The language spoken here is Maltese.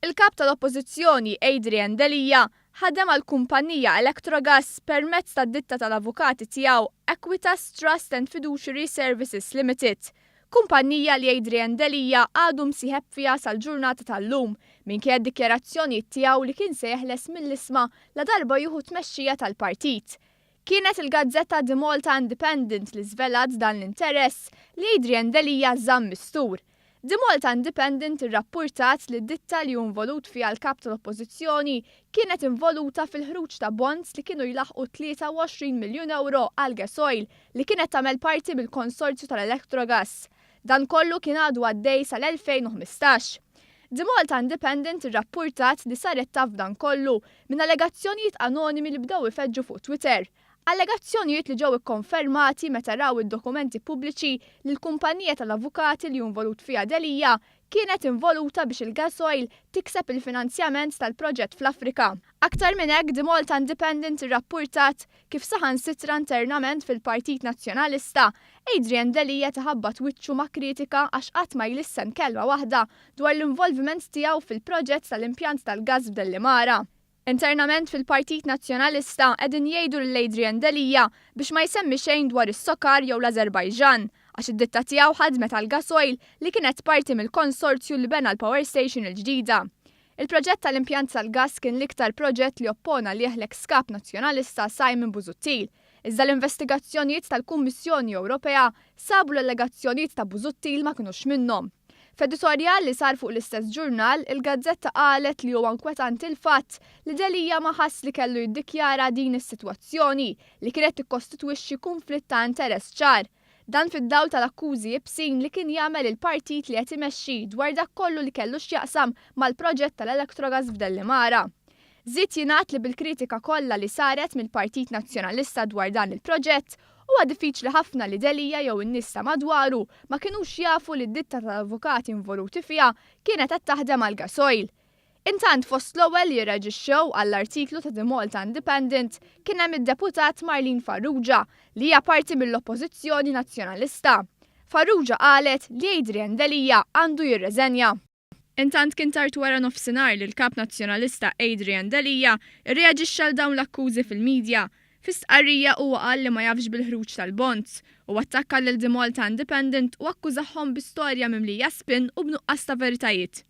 Il-Kap tal-Oppożizzjoni Adrian Delia ħadem għall-kumpanija Electrogas permezz tad-ditta tal-avukati tiegħu Equitas Trust and Fiduciary Services Limited, kumpanija li Adrian Delia għadu msieħeb fiha sal-ġurnata tal-lum minkejja d-dikjarazzjonijiet tiegħu li kien se jeħles mill-ishma ladarba jieħu t-tmexxija tal-partit. Kienet il-gazzetta The Malta Independent li żvelat dan l-interess li Adrian Delia żamm mistur. The Malta Independent irrappurtat li d-ditta li hu involut fiha l-Kap tal-Oppożizzjoni kienet involuta fil-ħruġ ta' bonds li kienu jlaħħqu 23 miljun ewro għal Gasoil li kienet tagħmel parti mill-konsorzju tal-Electrogas. Dan kollu kien għadu għaddej sal-2015. The Malta Independent irrappurtat li saret taf dan kollu minn allegazzjonijiet anonimi li bdew ifeġġu fuq Twitter. Allegazzjonijiet li ġew ikkonfermati meta raw id-dokumenti pubbliċi li l-kumpanija tal-avukati li hu involut fiha Delia kienet involuta biex il-Gasoil tikseb il-finanzjament tal-proġett fl-Afrika. Aktar minn hekk, The Malta Independent irrappurtat kif saħansitra internament fil-Partit Nazzjonalista, Adrian Delia taħabbat wiċċu ma' kritika għax qatt ma jlissen kelma waħda dwar l-involviment tiegħu fil-proġett tal-impjant tal-gass f'Dellimara. Internament fil-Partit Nazzjonalista qegħdin jgħidu lil Adrian Delia biex ma jsemmi xejn dwar is-Socar jew l-Azerbaijan għax id-ditta tiegħu ħadmet għal Gasoil li kienet parti mill-konsorzju li bena l-power station il-ġdida. Il-proġett tal-impjant tal-gass kien l-iktar proġett li oppona lih l-eks kap Nazzjonalista Simon Busuttil. Iżda l-investigazzjonijiet tal-Kummissjoni Ewropea sabu l-allegazzjonijiet ta' Busuttil ma kinux minnhom. F'editorjal li sar fuq l-istess ġurnal, il-gazzetta qalet li huwa inkwetanti l-fatt li Delia ma ħass li kellu jiddikjara din is-sitwazzjoni li kienet tikkostitwixxi kunflitt ta' interess ċar. Dan fid-dawl tal-akkużi ibsin li kien jagħmel il-partit li qed imexxi dwar dak kollu li kellu x'jaqsam mal-proġett tal-Electrogas f'Dellimara. Żied jingħad li bil-kritika kollha li saret mill-Partit Nazzjonalista dwar dan il-proġett, huwa diffiċli ħafna li Delia jew in-nies ta' madwaru ma kinux jafu li d-ditta tal-avukati involuti fiha kienet qed taħdem għal Gasoil. Intant fost l-ewwel li rreaġixxew għall-artiklu ta' The Malta Independent kien hemm id-deputat Marlene Farrugia li hija parti mill-Oppożizzjoni Nazzjonalista. Farrugia qalet li Adrian Delia għandu jirreżenja. Intant kien tard wara nofsinhar li l-Kap Nazzjonalista Adrian Delia rreaġixxa għal dawn l-akkużi fil-midja. Fi stqarrija huwa qal li ma jafx bil-ħruġ tal-bonds. Huwa attakka lil The Malta Independent u akkużahom bi storja mimlija spin u b'nuqqas ta' veritajiet.